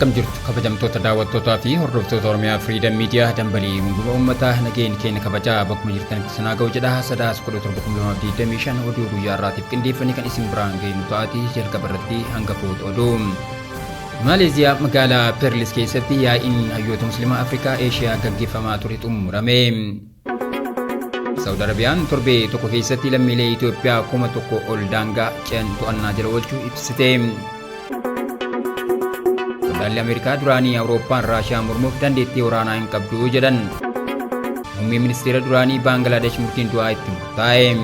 Akkam jirtu kabajamtoota daawwattootaa fi hordoftoota Oromiyaa Freedom Media dambalii hunduma uummataa nageenyi keenya kabajaa bakkuma jirtanitti sanaa ga'u jedha Sadaasa 17,2025 oduu guyyaa har'aatiif qindeeffannee kan isin biraan geenyu ta'atii jalqaba irratti hangafoota oduu. Maaleeziyaa magaalaa Perlis keessatti yaa'iin hayyoota Musliimaa Afrikaa Eeshiyaa gaggeeffamaa ture xumurame. Saawud Arabiyaan torbee tokko keessatti lammiilee Itoophiyaa 1000 ol daangaa ce'an to'annaa jala oolchuu ibsite. Qondaalli Ameerikaa duraanii Awurooppaan Raashiyaa mormuuf dandeettii waraanaa hin qabdu jedhan. Muummee ministeera duraanii Baangilaadesh murtiin du'aa itti murtaa'e.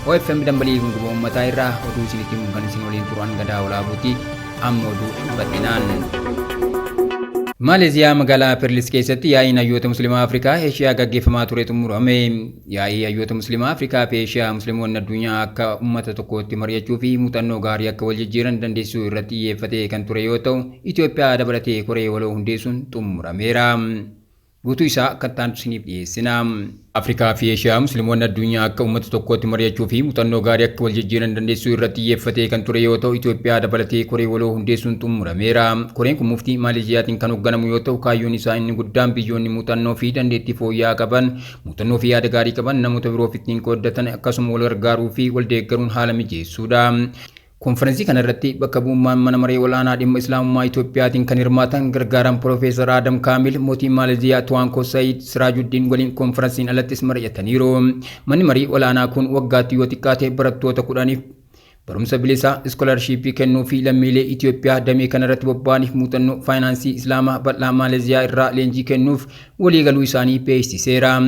OFM dambalii gunguma uummataa irraa oduu isinitti himuun kan isin waliin turan Gadaa Olaabuuti. Amma oduu bal'inaan. Maaleeziyaa magaalaa Perlis keessatti yaa'iin hayyoota Musliimaa Afrikaa Eeshiyaa gaggeeffamaa ture xumurame. Yaa'ii hayyoota Musliimaa Afrikaa fi Eeshiyaa Musliimoonni addunyaa akka uummata tokkootti mari'achuu fi muuxannoo gaarii akka wal jijjiiran dandeessisuu irratti xiyyeeffatee kan ture yoo ta'u, Itoophiyaa dabalatee koree waloo hundeessuun xumurameera. Guutuu isaa akka itti aanutti isiniif dhiyeessina. Afrikaa fi Eeshiyaa Musliimoonni addunyaa akka uummata tokkootti mari'achuu fi muuxannoo gaarii akka wal jijjiiran dandeessisuu irratti xiyyeeffatee kan ture yoo ta'u, Itoophiyaa dabalatee koree waloo hundeessuun xumurameera. Koreen kun muftii Maaleeziyaatiin kan hoogganamu yoo ta'u, kaayyoon isaa inni guddaan biyyoonni muuxannoo fi dandeettii fooyya'aa qaban, muuxannoo fi yaada gaarii qaban namoota biroof ittiin qooddatan akkasuma wal gargaaruu fi wal deeggaruun haala mijeessuudha. Konfaransii kana irratti bakka bu'ummaan Mana Maree Ol'aanaa Dhimma Islaamummaa Itoophiyaatiin kan hirmaatan gargaaraan Piroofeesar Aadam Kaamil mootii Maaleeziyaa Tuwaankoo Sa'iid Siraajuddin waliin konfaransiin alattis mari'ataniiru. Manni marii ol'aanaa kun waggaatti yoo xiqqaate barattoota 10f barumsa bilisaa, iskolarshiippii, kennuu fi lammiilee Itoophiyaa damee kanarratti bobba'aniif muuxannoo faayinaansii Islaamaa bal'aa Maaleeziyaa irraa leenjii kennuuf waliigaluu isaanii beeksiseera.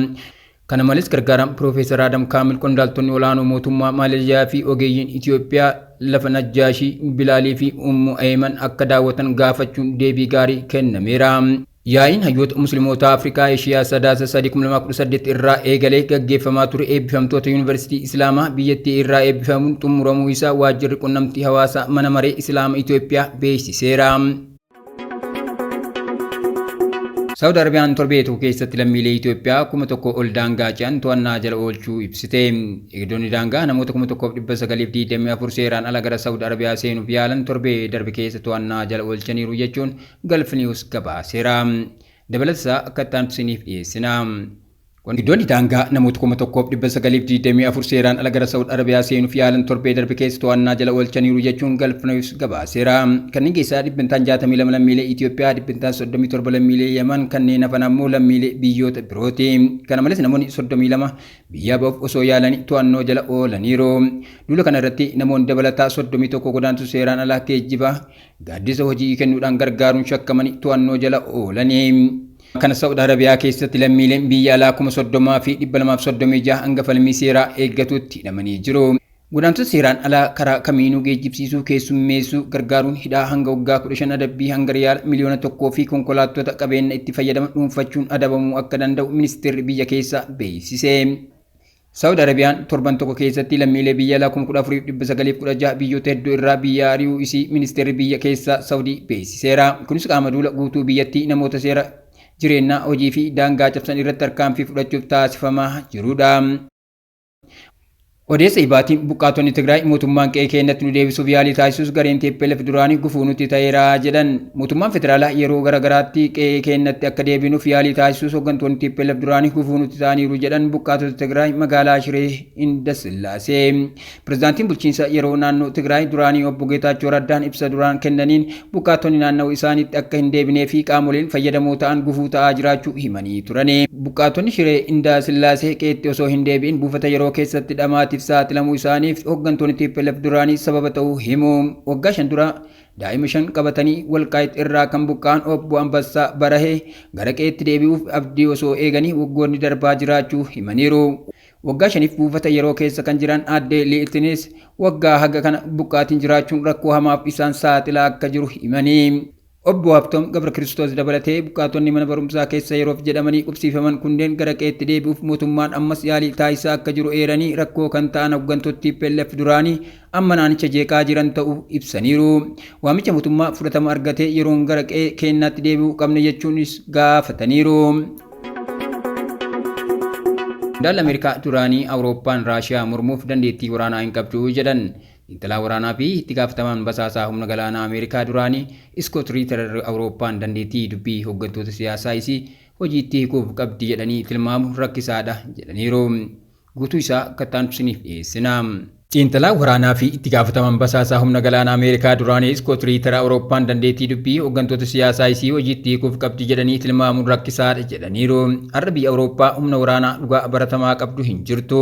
Kana malees gargaaraan Piroofeesar Adam Kaamil qondaaltonni olaanoo mootummaa Maaleeziyaa fi ogeeyyiin Itoophiyaa lafa Najjaashii, Bilaalii fi Ummu Ayiman akka daawwatan gaafachuun deebii gaarii kennameera. Yaa'iin hayyoota Muslimootaa Afrikaa Eeshiyaa Sadaasa 3, 2018 irraa eegalee gaggeeffamaa ture eebbifamtoota Yuunivarsiitii Islaamaa biyyattii irraa eebbifamuun xumuramuu isaa Waajjirri Qunnamtii Hawaasaa Mana Maree Islaama Itoophiyaa beeksiseera. Saawud Arabiyaan torbee tokko keessatti lammiilee Itoophiyaa 1000 ol daangaa ce'an to'annaa jala oolchuu ibsite. Eegdonni daangaa namoota 1924 seeraan ala gara Saawud Arabiyaa seenuuf yaalan torbee darbe keessa to'annaa jala oolchaniiru jechuun Gulf News gabaaseera. Dabalata isaa akka itti aanutti isiniif dhiyeessina. Eegdonni daangaa namoota 1924 seeraan ala gara Sa'ud Arabiyaa seenuuf yaalan torbee darbe keessa to'annaa jala oolchaniiru jechuun Gulf News gabaaseera. Kanneen keessaa dhibbentaan 62 lammiilee Itoophiyaa, dhibbentaan 37 lammiilee Yaman, kanneen hafan ammoo lammiilee biyyoota birooti. Kana malees namoonni 32 biyyaa ba'uuf osoo yaalanii to'annoo jala oolaniiru. Duula kana irratti namoonni dabalataa 31 godaantuu seeraan alaa geejjiba gaaddisa hojii kennuudhaan gargaaruun shakkamanii to'annoo jala oolani. Kana Sa'ud Arabiyaa keessatti lammiileen biyya alaa 30,236 hanga falmii seeraa eeggatutti hidhamanii jiru. Godaantota seeraan alaa karaa kamiinuu geejjibsiisuu, keessummeessuu, gargaaruun hidhaa hanga waggaa 15 adabbii hanga riyaala 1,000,000 fi konkolaattota qabeenya itti fayyadaman dhuunfachuun adabamuu akka danda'u ministeerri biyya keessaa beeksise. Saawud Arabiyaan torban tokko keessatti lammiilee biyya alaa 14,916 biyyoota hedduu irraa biyyaa ari'uu isii ministeerri biyya keessaa Saawudii beeksiseera. Kunis qaama duula guutuu biyyattii namoota seera jireenyaa, hojii fi daangaa cabsan irratti tarkaanfii fudhachuuf taasifamaa jirudha. Odeessa Ibaatiin buqqaatonni Tigraay mootummaan qe'ee keenyatti nu deebisuuf yaalii taasisus gareen TPLF duraanii gufuu nutti ta'eera jedhan. Mootummaan federaalaa yeroo gara garaatti qe'ee keenyatti akka deebinuuf yaalii taasisus hooggantoonni TPLF duraanii gufuu nutti ta'aniiru jedhan buqqaatota Tigraay magaalaa Shiree Indasillaasee. Pirezidaantiin bulchiinsa yeroo naannoo Tigraay duraanii obbo Geetaachoo Raddaan ibsa duraan kennaniin buqqaatonni naannawaa isaaniitti akka hin deebinee fi qaamoleen fayyadamoo ta'an gufuu ta'aa jiraachuu himanii turani. Buqqaatonni Shiree Indasillaasee qe'eetti osoo hin deebi'in buufata yeroo keessatti dhamaatiif saaxilamuu isaaniif hooggantoonni TPLF duraanii sababa ta'uu himu. Waggaa 5 dura daa'ima 5 qabatanii Walqaayit irraa kan buqqa'an obbo Ambassaa Barahee gara qe'eetti deebi'uuf abdii osoo eeganii waggoonni darbaa jiraachuu himaniiru. Waggaa 5f buufata yeroo keessa kan jiran aadde Li'iltinis waggaa haga kana buqqaatiin jiraachuun rakkoo hamaaf isaan saaxilaa akka jiru himanii. Obbo Habtoom Gabra Kiristoos dabalatee buqqaatonni mana barumsaa keessa yeroof jedhamanii qubsiifaman kunneen gara qe'eetti deebi'uuf mootummaan ammas yaalii taasisaa akka jiru eeranii rakkoo kan ta'an hooggantoota TPLF duraanii amma naannicha jeeqaa jiran ta'uu ibsaniiru. Waamicha mootummaa fudhatama argatee yeroon gara qe'ee keenyaatti deebi'uu qabna jechuunis gaafataniiru. Qondaalli Ameerikaa duraanii Awurooppaan Raashiyaa mormuuf dandeettii waraanaa hin qabdu jedhan. Xiinxalaa waraanaa fi itti gaafatamaan basaasaa humna galaanaa Ameerikaa duraanii Iskoot Riitar Awurooppaan dandeettii dubbii hooggantoota siyaasaa isii hojiitti hiikuuf qabdi jedhanii tilmaamu rakkisaadha jedhaniiru. Guutuu isaa akka isiniif dhiyeessina. Xiinxalaa waraanaa fi itti gaafatamaan basaasaa humna galaanaa Ameerikaa duraanii Iskoot Riitar Awurooppaan dandeettii dubbii hooggantoota siyaasaa isii hojiitti hiikuuf qabdi jedhanii tilmaamuun rakkisaadha jedhaniiru. Har'a biyya Awurooppaa humna waraanaa dhugaa baratamaa qabdu hin jirtu.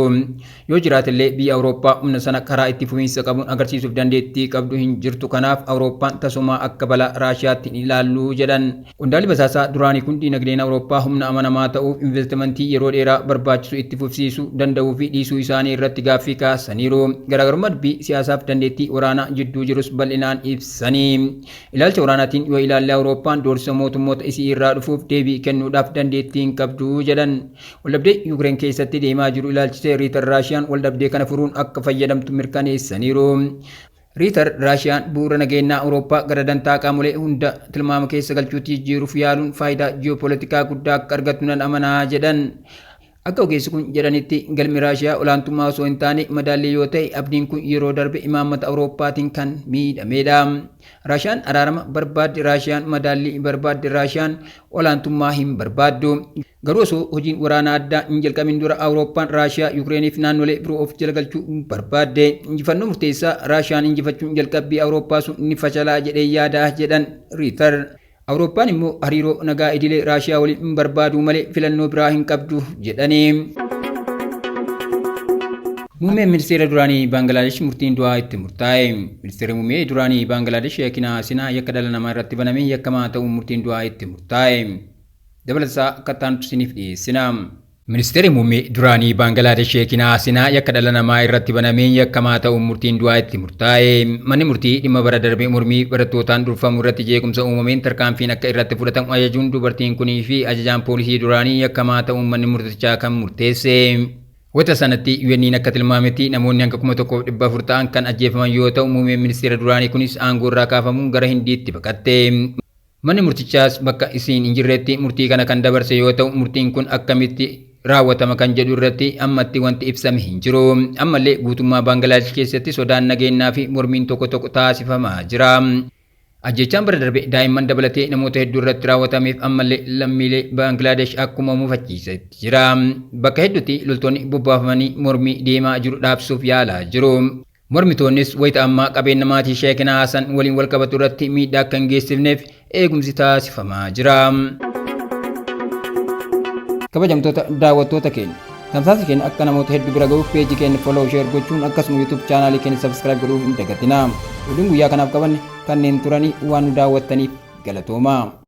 Yoo jiraatellee biyya Awurooppaa humna sana karaa itti fufiinsa qabuun agarsiisuuf dandeettii qabdu hin jirtu. Kanaaf Awurooppaan tasuma akka balaa Raashiyaatti hin ilaallu jedhan. Qondaalli basaasaa duraanii kun diinagdeen Awurooppaa humna amanamaa ta'uuf investimentii yeroo dheeraa barbaachisu itti fufsiisuu danda'uu fi dhiisuu isaanii irratti gaaffii kaasaniiru. Garaagarummaa dubbii siyaasaaf dandeettii waraanaa jidduu jirus bal'inaan ibsanii. Ilaalcha waraanaatiin yoo ilaalle Awurooppaan doorsisa mootummoota isii irraa dhufuuf deebii kennuudhaaf dandeettii hin qabdu jedhan. Waldhabdee Yuukireen keessatti deemaa jiru ilaalchisee Riitar Raashiyaan waldhabdee kana furuun akka fayyadamtu mirkaneessaniiru. Riitar Raashiyaan bu'uura nageenyaa Awurooppaa gara dantaa qaamolee hunda tilmaama keessa galchuutti jijjiiruuf yaaluun faayidaa ji'oopolitikaa guddaa akka argattu nan amanaa jedhan. Akka ogeessi kun jedhanitti galmi Raashiyaa olaantummaa osoo hin taane madaallii yoo ta'e abdiin kun yeroo darbe imaammata Awurooppaatiin kan miidhamedha. Raashiyaan araarama barbaaddi, Raashiyaan madaallii barbaaddi, Raashiyaan olaantummaa hin barbaaddu. Garuu osoo hojiin waraanaa addaa hin jalqabin dura Awurooppaan Raashiyaa, Yukireeniif naannolee biroo of jala galchuu barbaadde. Injifannoo murteessaa Raashiyaan injifachuun jalqabbii Awurooppaa sun ni fashalaa jedhee yaadaa jedhan Riitar. Awurooppaan immoo hariiroo nagaa idilee Raashiyaa waliin hin barbaadu malee filannoo biraa hin qabdu jedhanii. Muummeen ministeera duraanii Baangilaadesh murtiin du'aa itti murtaa'e. Ministeerri muummee duraanii Baangilaadesh Sheek Hasinaa yakka dhala namaa irratti baname yakkamaa ta'uun murtiin du'aa itti murtaa'e. Dabalataa akka isiniif dhiyeessina. Ministeerri muummee duraanii Baangilaadesh Sheek Hasinaa yakka dhala namaa irratti banameen yakkamaa ta'uun murtiin du'aa itti murtaa'e. Manni murtii dhimma bara darbe mormii barattootaan durfamu irratti jeequmsa uumameen tarkaanfiin akka irratti fudhatamu ajajuun dubartiin kunii fi ajajaan poolisii duraanii yakkamaa ta'uun manni murtichaa kan murteesse. Wata sanatti UN'n akka tilmaametti namoonni hanga 1400 ta'an kan ajjeefaman yoo ta'u muummeen ministeera duraanii kunis aangoo irraa kaafamuun gara Hindiitti baqatte. Manni murtichaas bakka isiin hin jirretti murtii kana kan dabarse yoo ta'u murtiin kun akkamitti raawwatama kan jedhu irratti ammatti wanti ibsame hin jiru. Ammallee guutummaa Baangilaadesh keessatti sodaan nageenyaa fi mormiin tokko tokko taasifamaa jira. Ajjechaan bara darbe daa'imman dabalatee namoota hedduu irratti raawwatameef ammallee lammiilee Baangilaadesh akkuma mufachiisetti jira. Bakka hedduutti loltoonni bobbaafamanii mormii deemaa jiru dhaabsuuf yaalaa jiru. Mormitoonnis wayita ammaa qabeenya maatii Sheek Hasan waliin wal qabatu irratti miidhaa akka hin geessifneef eegumsi taasifamaa jira. Kabajamtoota daawwattoota keenya, tamsaasni keenya akka namoota hedduu bira gahuuf peejii keenya follow, share gochuun akkasuma YouTube chaanaalii keenya subscribe godhuu hin dagatinaa. Oduun guyyaa kanaaf qabanne kanneen turanii waan nu daawwattaniif galatoomaa.